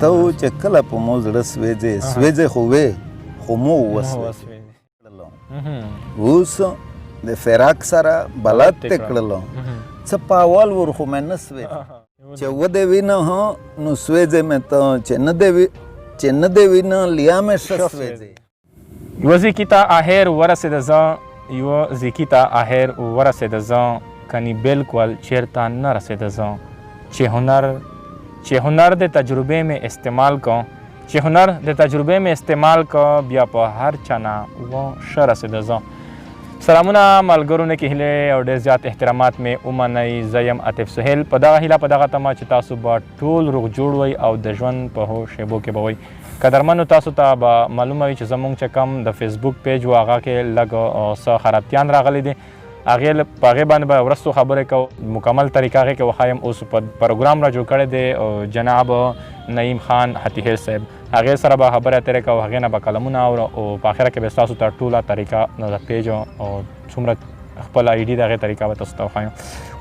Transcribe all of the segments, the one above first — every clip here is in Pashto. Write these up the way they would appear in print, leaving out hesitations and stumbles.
ته چې کله په مو زړه سوېځې، سوېځې خو وې، خو مو وسوې. اوس د فراق سره بلد ته کړلو، څه په اول ور خو مې نه سوې. چې ودې وینه نو سوېځې مې ته، چې نه دې چې نه دې وینه لیا مې ښه سوېځې. یوه ځیکي ته اهیر ورسېده زه، یوه ځیکي ته اهیر ورسېده زه، کني بلکل چېرته نه رسېده زه. چې هنر چې هنر د تجربې مې استعمال کو، چې هنر د تجربې مې استعمال کو، بیا په هر چا نه و ښه رسېده زه. سلامونه ملګرو، نیکې هیلې او ډېر زیات احترامات مې ومنئ. زه یم عاطف سهیل، په دغه هیله په دغه تمه چې تاسو به ټول روغ جوړ وئ او د ژوند په هو شیبو کې به وئ. قدرمنو، تاسو ته به معلومه وي چې زمونږ چې کوم د فیسبوک پیج و، هغه کې لږ څه خرابتیان راغلي دي. هغې په هغې باندې به وروسته خبرې کوو، مکمل طریقه هغې کې وښایم. اوس په پروګرام را جوړ کړی دی جناب نعیم خان حتیخیل صاحب، هغې سره به خبرې اترې کوو، هغې نه به کلمونه اورو او په اخره کې به ستاسو ته ټوله طریقه د پیج او څومره خپل آی ډي د هغې طریقه به تاسو ته وښایم.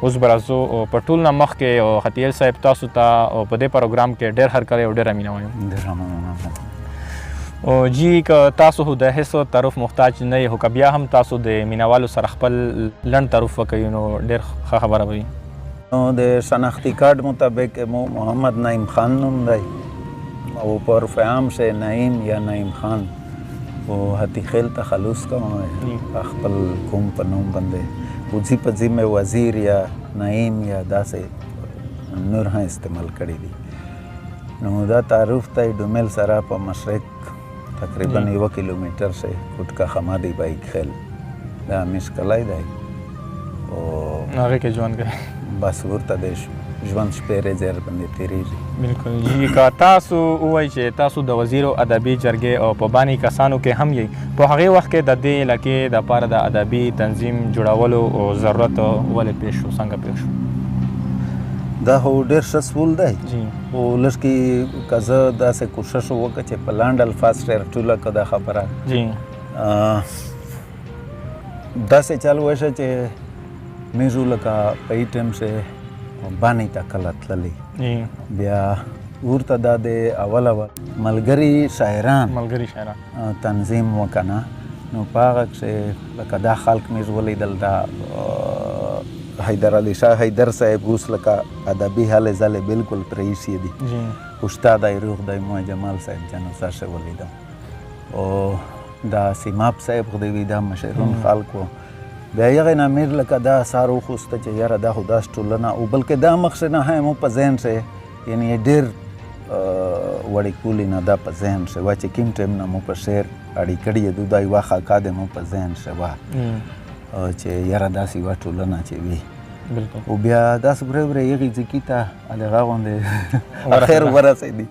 اوس به راځو په ټول نه مخکې حتیخیل صاحب، تاسو ته په دې پروګرام کې ډېر هرکلی او ډېره مینه وایم. ډېره مننه. او جی، که تاسو خو د هیڅ تعارف محتاج نه یې، خو که بیا هم تاسو د مینوالو سره خپل لنډ تعارف وکړئ نو ډېر ښه خبره به وي. نو د شناختي کارت مطابق مو محمد نعیم خان نوم دی او په عرف عام شه نعیم یا نعیم خان او هتیخیل تخلص کوم خپل کوم په نوم باندې، او ځي په ځي مې وزیر یا نعیم یا داسې نور هم استعمال کړي دي. نو دا تعارف ته ډومل سره په مشرق تقریبا 1 کیلومتر شي، کوټکا خمادي بایک خیل، دا همیش کلی دی او هغې کې ژوند کوي. بس ورته د ژوند شپې ورځې باندې تېرېږي. بالکل جی، که تاسو ووایئ چې تاسو د وزیرو ادبي جرګې او په باني کسانو کې هم یئ، په هغې وخت کې د دې علاقې دپاره د ادبي تنظیم جوړولو ضرورت ولې پېښ شو، څنګه پېښ شو؟ دا خو ډېر ښه سوال دی. خو لږ کې که زه داسې کوشش وکړم چې په لنډ الفاظ سره ټوله که دا خبره داسې چل وشه چې میږو لکه په ای ټایم شي بانې ته کله تللی، بیا ورته دا د اول اول ملګري شاعران تنظیم وکنه، نو په هغه کښې لکه دا خلک مې ولیدل. دا حیدر علي شاه حیدر صاحب اوس لکه ادبي هلې ځلې بالکل پرې ایښې دي، استاد دی روغ دی، مو جمال صاحب جنازه شه ولیدم، او دا سیماب صاحب خو دی وي، دا مشرون خلک وو. بیا یې هغې نه میر لکه دا اثار وخوسته چې یاره دا خو داسې ټولنه، او بلکې دا مخکې نه هم په ذهن کښې، یعنې ډېر وړکولي نه دا په ذهن کښې وه چې کوم ټایم نه مو په شعر اړې کړي دو، دا یوه خاکه د مو په ذهن کښې وه چې یاره داسې یوه ټولنه چې وي. او بیا داسې ورې ورې هغې ځکي ته هغه غوندې اخر ورسېدي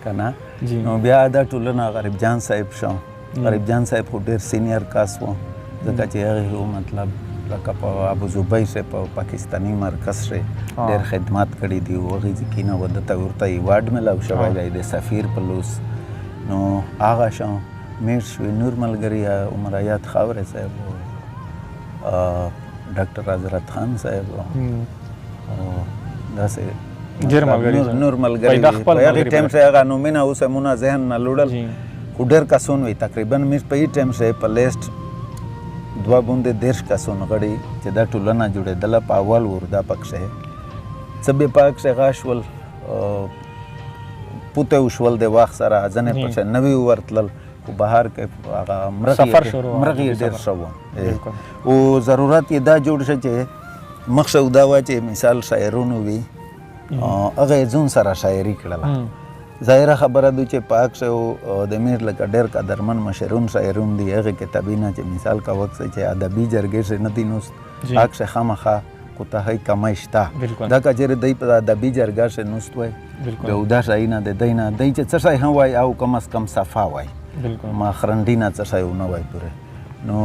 که نه. نو بیا دا ټولنه غریب جان صاحب شو. غریب جان صاحب خو ډېر سینیر کس و، ځکه چې هغې هو مطلب لکه په ابوظبۍ کښې په پاکستاني مرکز کښې ډېر خدمات کړي دي، او هغې ځکې نه و ده ته ورته ایوارډ میلاو شوی دی د سفیر په لوس. نو هغه شو میر شوې نور ملګري، عمر حیات خاورې صاحب و، ډاکټر حضرت خان صاحب و، او داسې ډېر ملګري نور ملګري. په هغې ټایم کښې هغه نومونه اوس مونږ ذهن نه لوړل، خو ډېر کسان وي. تقریبا مې په دې ټایم کښې په لیست 32 کسان غړي چې دا ټولنه جوړېدله په اول ور دا پکښې څه بې پکښې غاشول پوته وشول د وخت سره، ځینې پکښې نوي ورتلل، خو بهر کې هغه مرغ یې ډېر ښه و. او ضرورت یې دا جوړ شو چې مخ دا وه چې مثال شاعرونو وي، هغه یې ځون سره شاعري کړله. ظاهره خبره ده چې پاک شو د میر لکه ډېر قدرمن مشرون شاعرون دي، هغې کتابونه چې مثال که وکړئ چې ادبي جرګې کښې نه دي نوست، هغه کښې خامخا کوتاهۍ کمی شته. دا که چېرې دی په ادبي جرګه کښې نوست وای، بیا دا شیونه د دی نه دی چې څه شی هم وای او کم از کم صفا وای، ما خرنډي نه څه شی ونه وای پورې. نو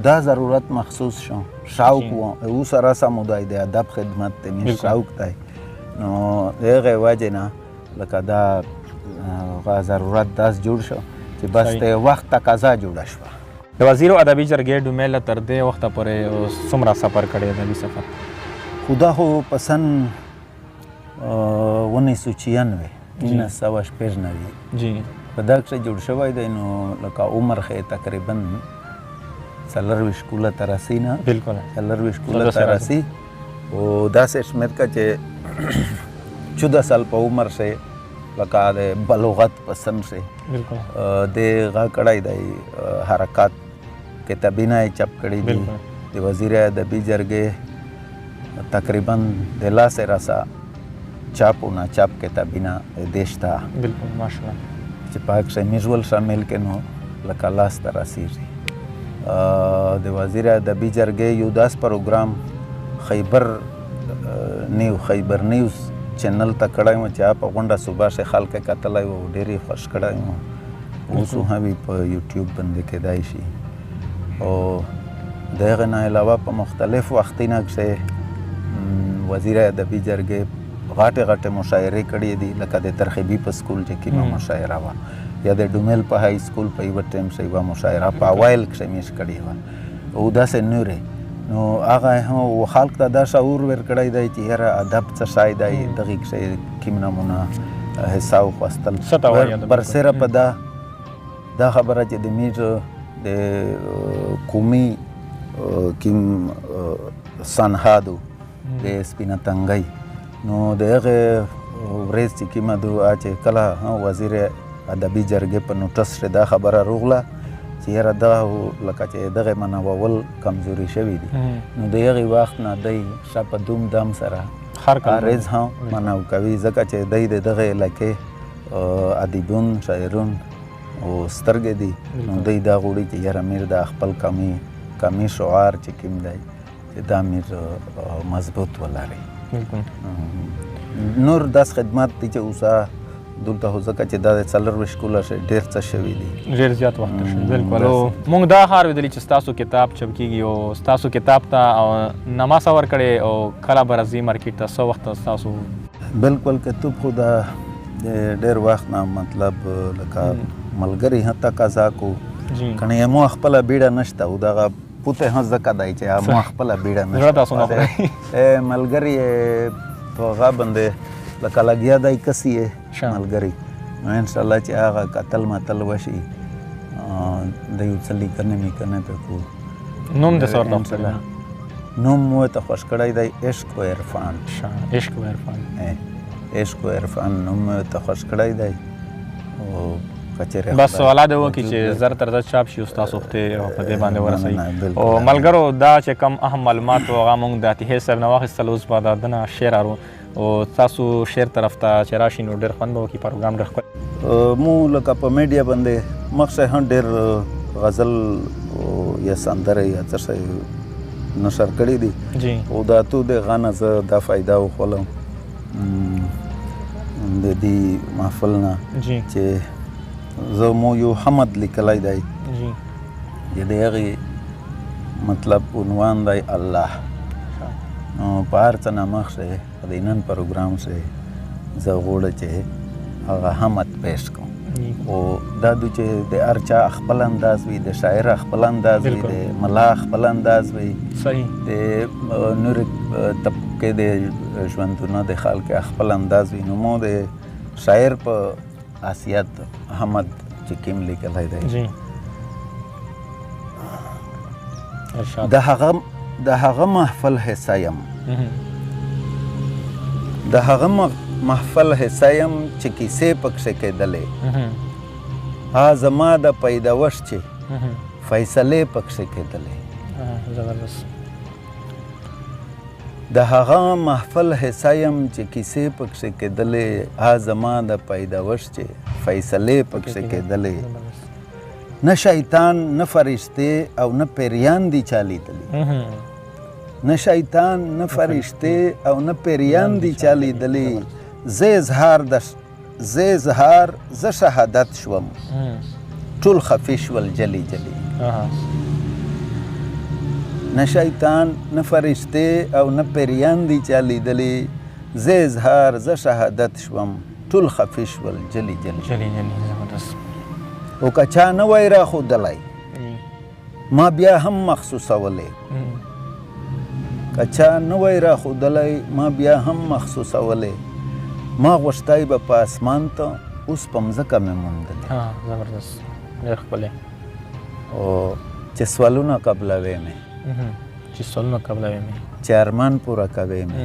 دا ضرورت مخصوص شو، شوق و اوس رسه مو دی د ادب خدمت دی، مې شوق دی. نو د هغې وجې نه لکه دا ضرورت داس جوړ شو چې بس د وخت تقاضا جوړه شوه. د وزیرو ادبي جرګې ډومېله تر دې وخته پورې څومره سفر کړی ادبي سفر؟ خو دا خو په سن 1996. 1996 جی په دا کښې جوړ شوی دی. نو لکه عمر ښې تقریبا 24 کاله ته رسي نه، بالکل 24 کاله ته رسي. او داسې شمېر که چې 14 سال په عمر شي لکه د بلوغت په سن شي بالکل د غا کړی دی حرکات کتابونه یې چاپ کړي دي. د وزیر ادبي جرګې تقریبا د لاسه راسه چاپ او ناچاپ کتابونه دې شته. بالکل ماشاءالله چې په هغه کښې میژول شامل کې نو لکه لاس ته رسېږي. د وزیر ادبي جرګې یو داس پروګرام خیبر نیو خیبر نیوز چینل ته کړی و چې هغه په غونډه صبح شي خلک یې کتلی و او ډېر یې خوښ کړی و. اوس هم په یوټیوب باندې کېدای شي. او د هغې نه علاوه په مختلف وختونه کښې وزیر ادبي جرګې غټې غټې مشاعرې کړې دي، لکه د ترخیبي په سکول چې کومه مشاعره وه، یا د ډومیل په های سکول په یوه ټایم کښې یوه مشاعره په اوایل کښې مې کړې وه او داسې نورې. نو هغه هم و خلک ته دا شعور ورکړی دی چې یاره ادب څه شی دی، دغې کښې کوم نمونه حصه وخوستل. برسېره په دا خبره چې د میر د قومي کوم سنهادو د سپینه تنګۍ، نو د هغې ورځ چې کومه دو چې کله وزیر ادبي جرګې په نوټس کښې دا خبره روغله چې یاره دا لکه چې دغې منوول کمزوري شوي دي، نو د هغې وخت نه دی ښه په دوم دم سره هر کال ورځ هم منو کوي، ځکه چې دی د دغې علاقې ادیبون شاعرون او سترګې دي. نو دی دا غواړي چې یاره میر دا خپل کمي شعار چې کوم دی چې دا میر مضبوط ولري. بالکل نور داس خدمات دي چې اوسه دلته خو ځکه چې دا د 24 کاله شي ډېر څه شوي دي، ډېر زیات وخت شوی. بالکل مونږ دا خار ویدلی چې ستاسو کتاب چاپ کېږي او ستاسو کتاب ته او نماسه ورکړې او کله به راځي مارکیټ ته، څه وخت ستاسو؟ بالکل کتاب خو دا ډېر وخت نه مطلب لکه ملګري هم تقاضا کو کنه یې مو خپله بیړه نشته او دغه پوته هم ځکه دی چې مو خپله بیړه نشته. زړه تاسو نه خورئ. ملګري یې په هغه باندې لکه لګیا دی کسي یې ملګري، نو انشاءالله چې هغه قتل متل وشي د یو څه لیکنې میکنې په کو. نوم د څه ورته خوښ کړی؟ نوم مو ورته خوښ کړی دی عشق و عرفان. عشق و عرفان. عشق و عرفان نوم مو ورته خوښ کړی دی. او بس الله دې وکړي چې زر تر زر چاپ شي او ستاسو ختې په دې باندې ورسوي. او ملګرو دا چې کم اهم معلومات وو هغه موږ د عطیه صاحب نه واخیستل. اوس به د ده نه شعر ارو او تاسو شعر طرف ته چې راشي نو ډېر خوند به وکړي، پروګرام ډېر ښکلی. مو لکه په میډیا باندې مخکې هم ډېر غزل یا سندرې یا څه شی نشر کړي دي. او دا تو د غانه زه دا فایده وخولم د دې محفل نه چې زه مو یو حمد لیکلی دی چې د هغې مطلب عنوان دی الله. نو په هر څه نه مخکې په دې نن پروګرام کښې زه غواړم چې هغه حمد پیش کړم. او دا دو چې د هر چا خپل انداز وي، د شاعر خپل انداز وي، د ملا خپل انداز وي، د نور طبقې د ژوندونه د خلک خپل انداز وي. نو مو د شاعر په حیثیت حمد چې کوم لیکلی دی د هغه محفل حصه یم، د هغه محفل حصه یم چې کیسې پکښې کېدلې، ها زما د پیداوښت چې فیصلې پکښې کېدلې. د هغه محفل حصه یم چې کیسې پکښې کېدلې، ها زما د پیداوښت چې فیصلې پکښې کېدلې. نه شیطان نه فرشتې او نه پیریان دي چا لیدلي، نه شیطان نه فرشتې او نه پیریان دي چا لیدلي. زه اظهار زه شهادت شوم، ټول خفي شول جلی جلی. نه شیطان نه فرشتې او نه پیریان دي چا لیدلي، زه اظهار زه شهادت شوم، ټول خفي شول جلی جلی. جلی جلی زبردست. او که چا نه وای راښودلی ما بیا هم مخصوصولې، که چا نه وای راښودلی ما بیا هم مخصوصولې. ما غوښتای به په اسمان ته، اوس په مځکه مې موندلې. زبردست، ډېر ښکلی. او چې سوالونه قبلوې مې، چې سوالونه قبلوې مې، چې ارمان پوره کوې مې،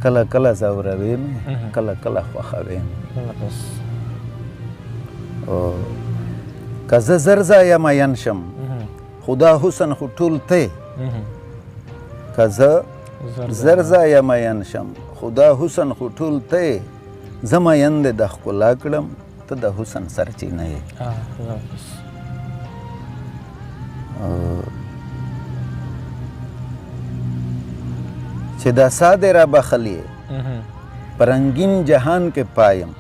کله کله ځوروې مې، کله کله خوښوې مې. او که زه زر ځایه مین شم، خدا حسن خو ټول ته. که زه زر ځایه مین شم، خدا حسن خو ټول ته. زه مین دې د ښکلا کړم، ته د حسن سرچینه یې. چې دا سا دې را بخښلې په رنګین جهان کې پایم،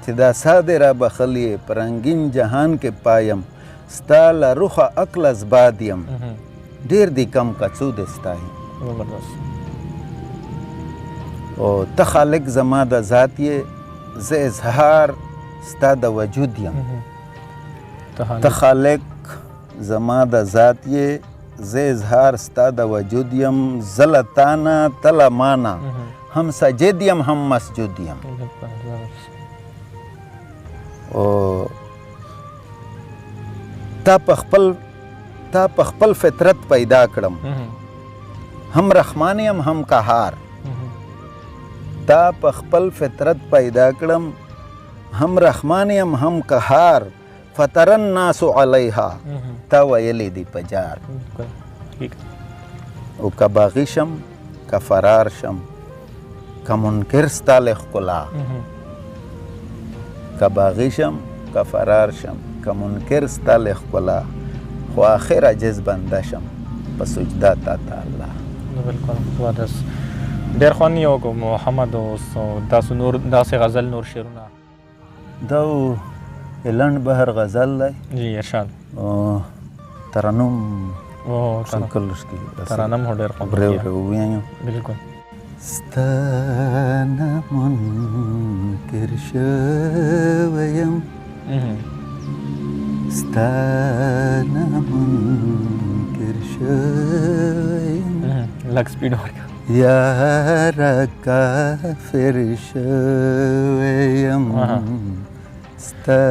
چې دا سا دې را بخښلې په رنګین جهان کې پایم، ستا له رخه عقل ازباد یم، ډېر دې کم کڅو دې ستایم. او ته خالق زما د ذات یې، زه اظهار ستا د وجود یم. ته خالق زما د ذات یې، زه اظهار ستا د وجود یم. زه له تا نه ته له ما نه، هم سجد یم هم مسجود یم. او تا په خپل فطرت پیدا کړم، هم رحمان یم هم قهار. تا په خپل فطرت پیدا کړم، هم رحمان یم هم قهار. فطر الناس علیها، تا ویلې دي په جار. او که باغي شم که فرار شم، که منکر ستا له ښکلا. که باغي شم که فرار شم، که منکر ستا له ښکلا، خو آخر عاجز بنده شم په سجده تا ته الله. بالکل زبردست، ډېر خوند یې وکړو محمد. اوس داسې نور داسې غزل نور شعرونه؟ دا لنډ بهر غزل دی. جی ارشاد. ترنم ترنم هو ډېر خوند ووایم. بالکل. ستا نه منکر شوی یم، ستا نه منکر شوی یم، لږ سپیډ ورکړه. یاره کافر شوی یم، ستا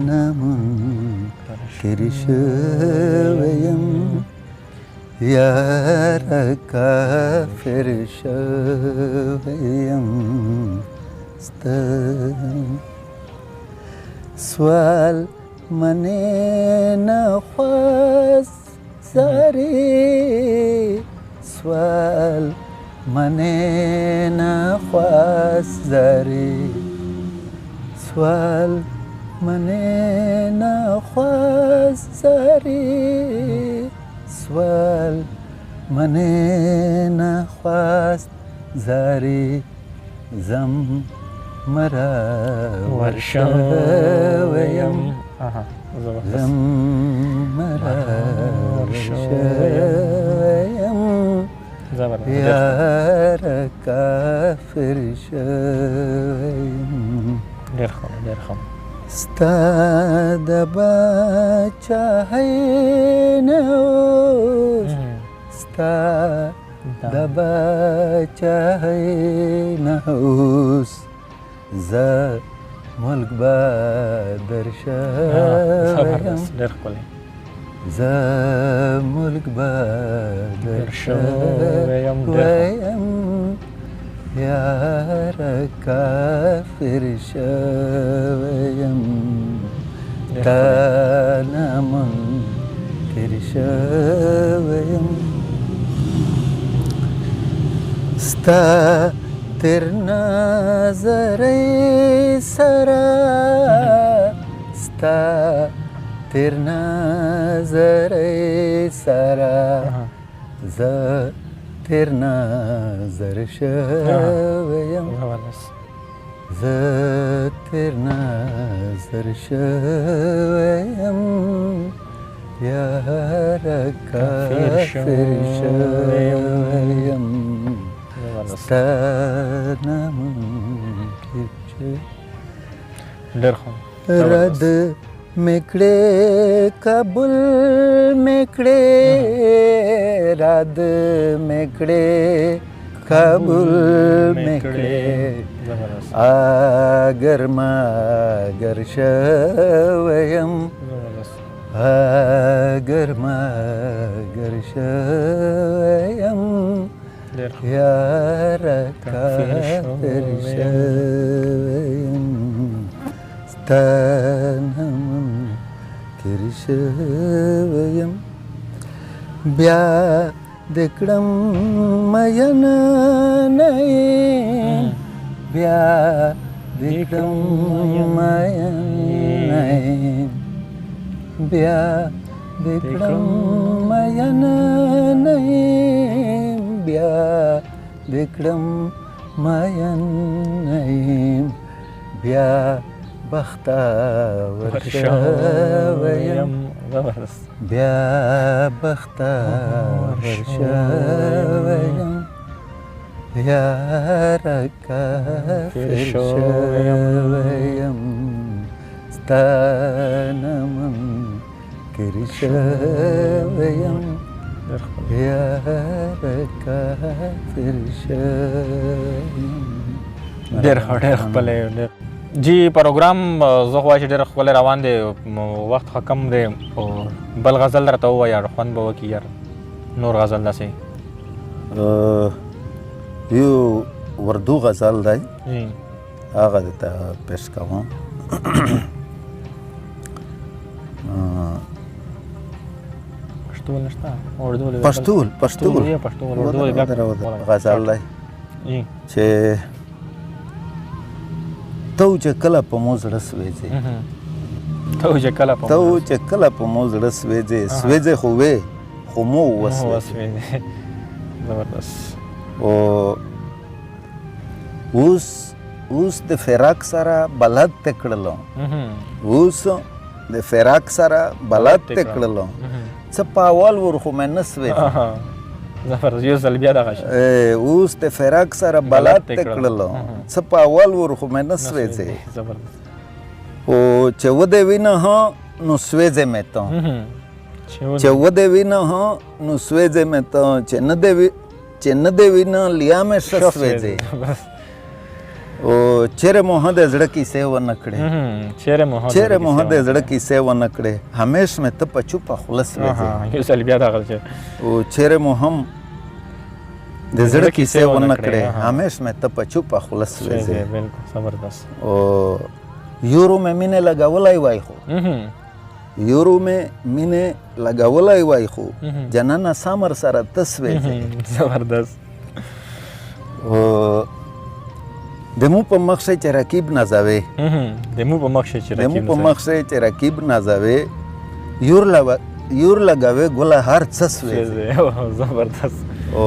نه منکر شوی یم، یاره کافر شوی یم. ستا سوال منې نه خواست زارې، سوال منې نه خواست زارې، سوال منې نه خواست زارې، سوال منې نه خواست زارې. زم مرا ورشوی یم، زم مرا ورشوی یم، یاره کافر شوی یم. ډېر ښه، ډېر ښه. ستا د باچاهۍ نه اوس، ستا د باچاهۍ نه اوس، زه ملک به درشوی یم. ډېر ښکلی. زه ملک به درشوی یم، یاره کافر شوی یم، تا نه منکر شوی یم. ستا تر نظرۍ سره، ستا تر نظرۍ سره، زه تر نظر شوی یم، زه تر نظر شوی یم، یاره کافر شوی یم، ستا نه منکر شوی. ډېر ښه. رد مې کړې قبول مې کړې، رد مې کړې قبول مې کړې، اګر مګر شوی یم، اګر مګر شوی یم، یاره کافر شوی یم، ستا نه منکر شوی یم، بیا دې کړم مین نه یم، بیا دې کړم مین نه یم، بیا دې کړم مین نه یم، بیا دې کړم مین نه یم، بیا بختور شوی یم، بیا بختور شوی یم، یاره کافر شوی یم، ستا نه منکر شوی یم، یاره کافر شوی یم. ډېر ښه، ډېر ښکلی. ډېر جی پروګرام زه خو چې ډېر ښکلی روان دی، وخت ښه کم دی، او بل غزل راته ووایه یار، خوند به وکړي یار، نور غزل داسې. یو اردو غزل دی، هغه درته پیش کوم. پښتو نشته، اردو پښتو پښتو پښتو اردو غزل دی چې تو چې کله په مو زړه سوېځې، تو چې کله په تو چې کله په مو زړه سوېځې، سوېځې خو وې خو مو وسوېځې. زبردست. او اوس اوس د فراق سره بلد ته کړلو، اوس د فراق سره بلد ته کړلو، څه په اول ور خو مې نه سوېځې. زبردست. یو ځل بیا دغه شي. اوس د فراق سره بلد ته کړلو، څه په اول ور خو مې نه سوېځې. زبردست. او چې ودې وینه نو سوېځې مې ته، چې ودې وینه نو سوېځې مې ته، چې نه دې چې نه دې وینه لیا مې ښه سوېځې. او چېرې مو هم د زړه کیسې ونه کړې، چېرې مو هم د زړه کیسې ونه کړې، همیش مې ته په چوپه خوله سوېځې. یو ځل بیا دغه شی. او چېرې مو هم د زړه کیسې ونه کړې، همیش مې ته په چوپه خوله سوېځې. بالکل زبردست. او یورو مې مینې لګولی وای خو، یورو مې مینې لګولی وای خو جننه سمر سره ته سوېځې. زبردست. او د مو په مخ شي چې رقیب نازوي، د مو په مخ شي چې د مو په مخ شي چې رقیب نازوي، یور لګوي ګله هر څه سوېځې. زبردست. او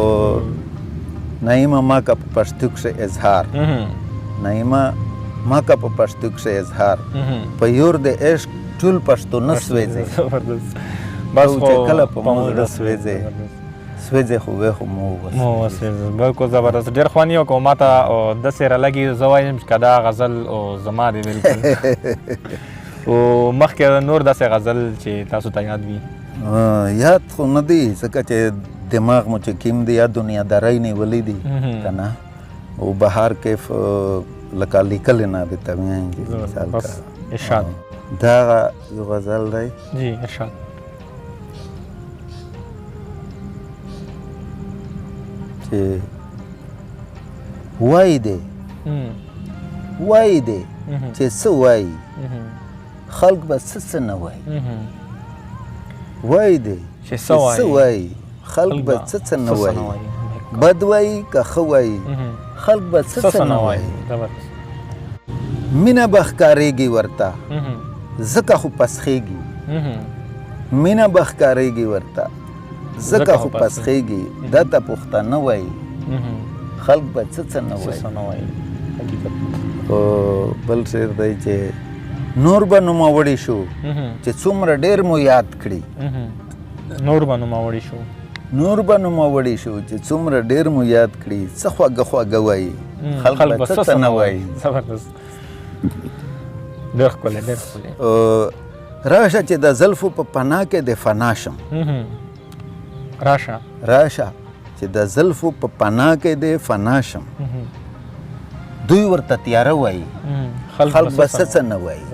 نعیمه ما کا په پښتو کښې اظهار، نعیمه ما کا په پښتو کښې اظهار، په یور د عشق ټول پښتو نه سوېځې. زبردست. بس چې کله په مو زړه سوېځې، سوېځې خو وې خو مو وسوېځې. بالکل زبردست. ډېر خوند یې وکړو، ما ته داسې رالګي، زه وایم چې که دا غزل او زما دی بالکل. او مخکې نور داسې غزل چې تاسو ته یاد وي؟ یاد خو نه دی، ځکه چې دماغ مو چې کوم دی یا دنیادارۍ نیولې دي که نه، او بهر کیف لکه لیکلی نه دی ته وایم چې مثال ارشاد. دا یو غزل دی. جی ارشاد. چې وایي دی، وایي دی چې څه وایي، خلک به څه څه نه وایي. وایي دی چې څه وایي، خلک به څه څه نه وایي، بد وایي که ښه وایي، خلک به څه څه نه وایي. مینه به ښکارېږي ورته ځکه خو پسخېږي، مینه به ښکارېږي ورته ځکه خو پسخېږي، دا ته پښتانه وایي، خلک به څه څه نه وایي. او بل شعر دی چې نور به نوموړي شو چې څومره ډېر مو یاد کړي، نور به نوموړي شو، نور به نوموړي شو چې څومره ډېر مو یاد کړي، څه خواږه خواږه وایي، خلک به څه څه نه وایي. زبردست. ډېر ښکلی، ډېر ښکلی. راشه چې د زلفو په پناه کې د فنا شم، راشه راشه چې د زلفو په پناه کې دی فنا شم. دوی ورته تیاره وایي، خلک به څه نه وایي.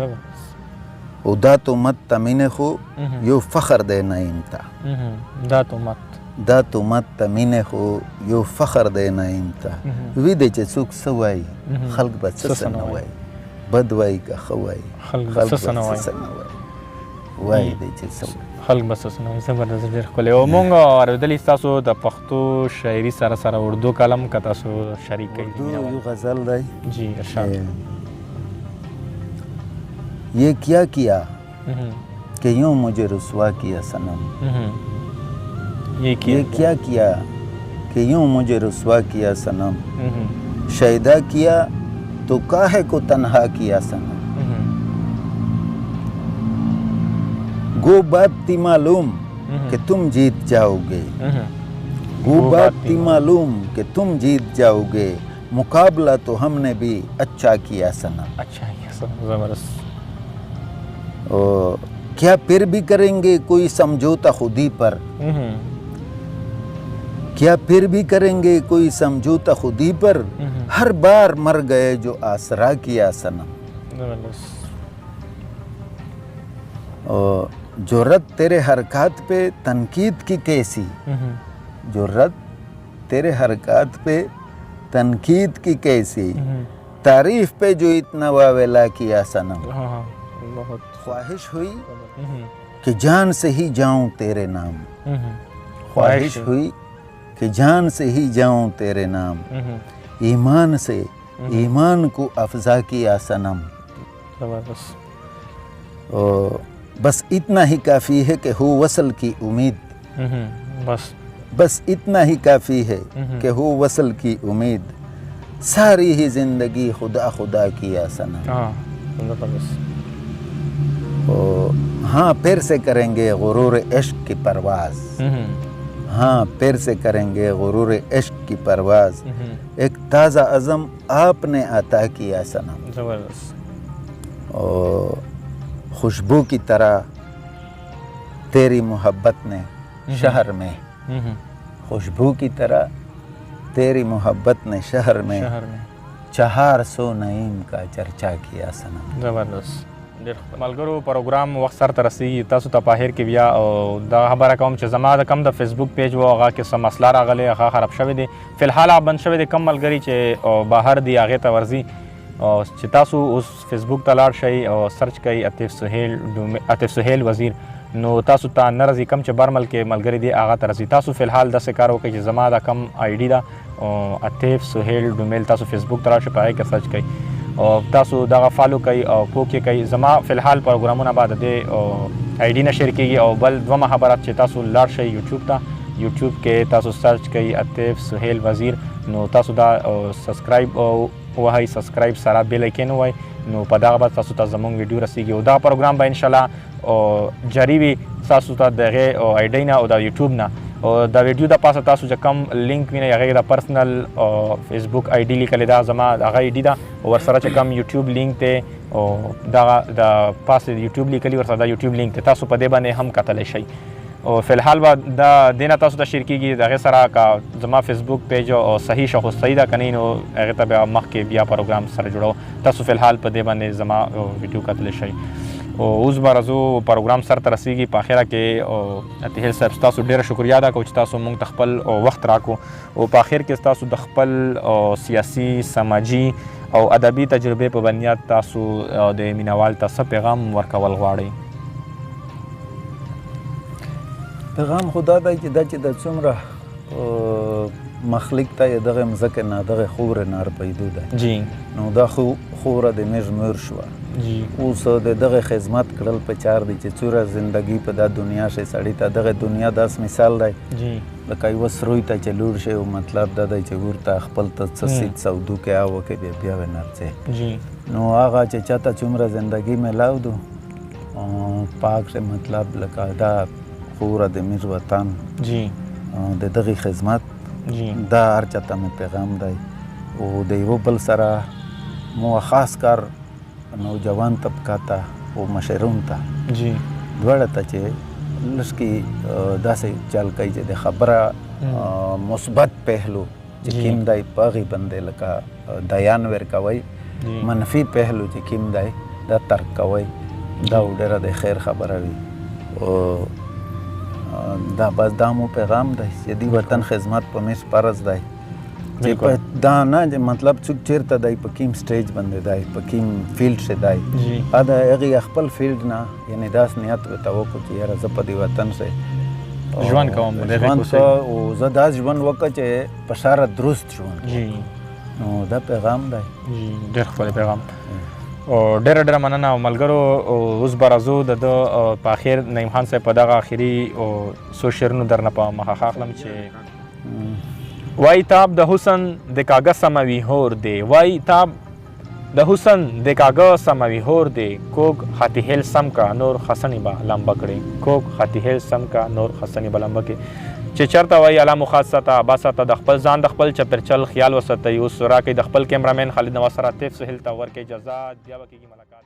او دا تهمت ته مینه خو یو فخر دی نعیم ته. دا تهمت ته مینه خو یو فخر دی نعیم ته. وی دی چې څوک څه وایي، خلک به څه نه وایي، بد وایي که ښه وایي، خلک به څه نه وایي، وایي دی چې څه خلک به څه نه وایي. زبردست، ډېر ښکلی. او مونږ اورېدلي ستاسو د پښتو شاعري سره سره اردو کلم که تاسو شریک کړئ. اردو یو غزل دی. جی ارشاد. یہ کیا کیا کہ یوں مجھے رسوا کیا صنم. یہ کیا کیا کہ یوں مجھے رسوا کیا صنم. شیدا کیا تو کاہے کو تنہا کیا صنم. گو بات تھی معلوم کہ تم جیت جاؤ گے، گو بات تھی معلوم کہ تم جیت جاؤ گے، مقابلہ تو ہم نے بھی اچھا کیا صنم. اچھا کیا صنم، زبردست. کیا پھر بھی کریں گے کوئی سمجھوتا خودی پر، کیا پھر بھی کریں گے کوئی سمجھوتا خودی پر، ہر بار مر گئے جو آسرا کیا صنم. جو رد تیرے حرکات پہ تنقید کی کیسی، جو رد تیرے حرکات پہ تنقید کی کیسی، تعریف پہ جو اتنا واویلا کیا صنم. خواہش ہوئی کہ جان سے ہی جاؤں تیرے نام، خواہش ہوئی کہ جان سے ہی جاؤں تیرے نام، ایمان سے ایمان کو افزا کیا صنم. بس اتنا ہی کافی ہے کہ ہو وصل کی امید، بس اتنا ہی کافی ہے کہ ہو وصل کی امید، ساری ہی زندگی خدا خدا کیا صنم. ہاں پھر سے کریں گے غرور عشق کی پرواز، ہاں پھر سے کریں گے غرور عشق کی پرواز، ایک تازہ عزم آپ نے عطا کیا صنم. اور خوشبو کی طرح تیری محبت نے شہر میں، خوشبو کی طرح تیری محبت نے شہر میں 400 نعیم کا چرچا کیا صنم. زبردست. ډېر ملګرو پروګرام وخت سر ته رسېږي. تاسو ته په اخر کې بیا دا خبره کوم چې زما د کم د فیسبوک پیج و هغه کې څه مسله راغلې، هغه خراب شوی دی، فی الحال هغه بند شوی دی. کم ملګري چې بهر دي هغې ته ورځي چې تاسو اوس فیسبوک ته لاړ شئ او سرچ کړئ عاطف سهیل وزیر، نو تاسو ته نه راځي. کم چې بر ملک کې ملګري دي هغه ته راځي. تاسو فی الحال داسې کار وکړئ چې زما دا کم آی ډي ده عاطف سهیل ډومیل، تاسو فیسبوک ته راشئ په هغې کې سرچ کړئ او تاسو دغه follow کوئ او پوک یې کوئ. زما فی الحال پروګرامونه به د دې آی ډي نه share کېږي. او بل دومه خبره چې تاسو لاړ شئ یوټیوب ته، یوټیوب کې تاسو search کړئ عاطف سهیل وزیر، نو تاسو دا subscribe وهئ، subscribe سره bell icon ووهئ، نو په دغه به تاسو ته زمونږ ویډیو رسېږي. او دا پروګرام به انشاءالله جاري وي تاسو ته د هغې آی ډي نه او د یوټیوب نه. او د ویډیو د پاسه تاسو چې کوم لینک وینئ هغې د personal فیسبوک آی ډي لیکلې ده، زما هغه آی ډي ده، او ورسره چې کوم یوټیوب لینک دی او دغه د پاسه یوټیوب لیکلي ورسره د یوټیوب لینک دی، تاسو په دې باندې هم کتلی شئ. او فی الحال به دا دې نه تاسو ته share کېږي. د هغې سره که زما فیسبوک پیج او صحیح شه خو صحیح ده، که نه نو هغې ته بیا مخکې بیا پروګرام سره جوړو. تاسو فی الحال په دې باندې زما ویډیو کتلی شئ. او اوس به راځو پروګرام سر ته رسېږي. په اخره کې عطیهل صاحب ستاسو ډېره شکریه ادا کوو چې تاسو موږ ته خپل وخت راکړو. او په اخر کې ستاسو د خپل سیاسي، سماجي او ادبي تجربې په بنیاد تاسو د مینوال ته څه پیغام ورکول غواړئ؟ پیغام خو دا دی چې دا چې د څومره مخلوق ته یې دغه مځکې نه دغه خاورې نه پیدو دی جی، نو دا خاوره د میږ مور شوه. اوس د دغه خدمت کړل په چار دی چې څومره زندګي په دا دنیا شي سړی ته دغه دنیا داس مثال دی جی، لکه یوه سروی ته چې لوړ شي او مطلب دا دی چې ورته خپل ته څه سید سودو کې او کې بیا بیا ونرځي جی. نو هغه چې چاته څومره زندګي میلاو دو پاک شي، مطلب لکه دا خاوره د میږ وطن جی، د دغې خدمت جی، دا هر چاته مې پیغام دی. او د یوه بل سره مو خاص کار نوجوان طبقه ته او مشرون ته جی دواړه ته چې لږ کې داسې چل کوي چې د خبره مثبت پهلو چې کوم دی په هغې باندې لکه دیان ورکوئ، منفي پهلو چې کوم دی دا ترک کوئ، دا ډېره د خیر خبره وي. او دا بس دا مو پیغام دی چې دی وطن خدمت په میس فرض دی، چې په دا نه چې مطلب څوک چیرته دی، په کوم سټیج باندې دی، په کوم فیلډ کې دی، ا د هغې خپل فیلډ نه یعنی داس نیت ورته وکړو چې یاره زه په دې وطن سره ژوند کوم، ژوند او زه دا ژوند وکړم چې په ساره درست ژوند. نو دا پیغام دی. ډېر ښکلی پیغام. او ډېره ډېره مننه ملګرو. اوس به راځو د ده په اخر نعیم خان صاحب په دغه اخري او څو شعرونو درنه په مخه ښه اخلم چې وایي تاب د حسن د کاږه سموي هور دی، وایي تاب د حسن د کاږه سموي هور دی، کوږ خاطي هیل سم کا نور خسنې به لمبه کړې، کوږ خاطي هیل سم کا نور خسنې به لمبه کړې. چې چېرته وایي الله مو ښاد ساته، آباد ساته، د خپل ځان د خپل چاپېرچل خیال وساتئ. اوس راکئ د خپل کیمرامین خالد نواز سره عاطف سهیل ته ورکئ اجازه، بیا به کېږي ملاقات.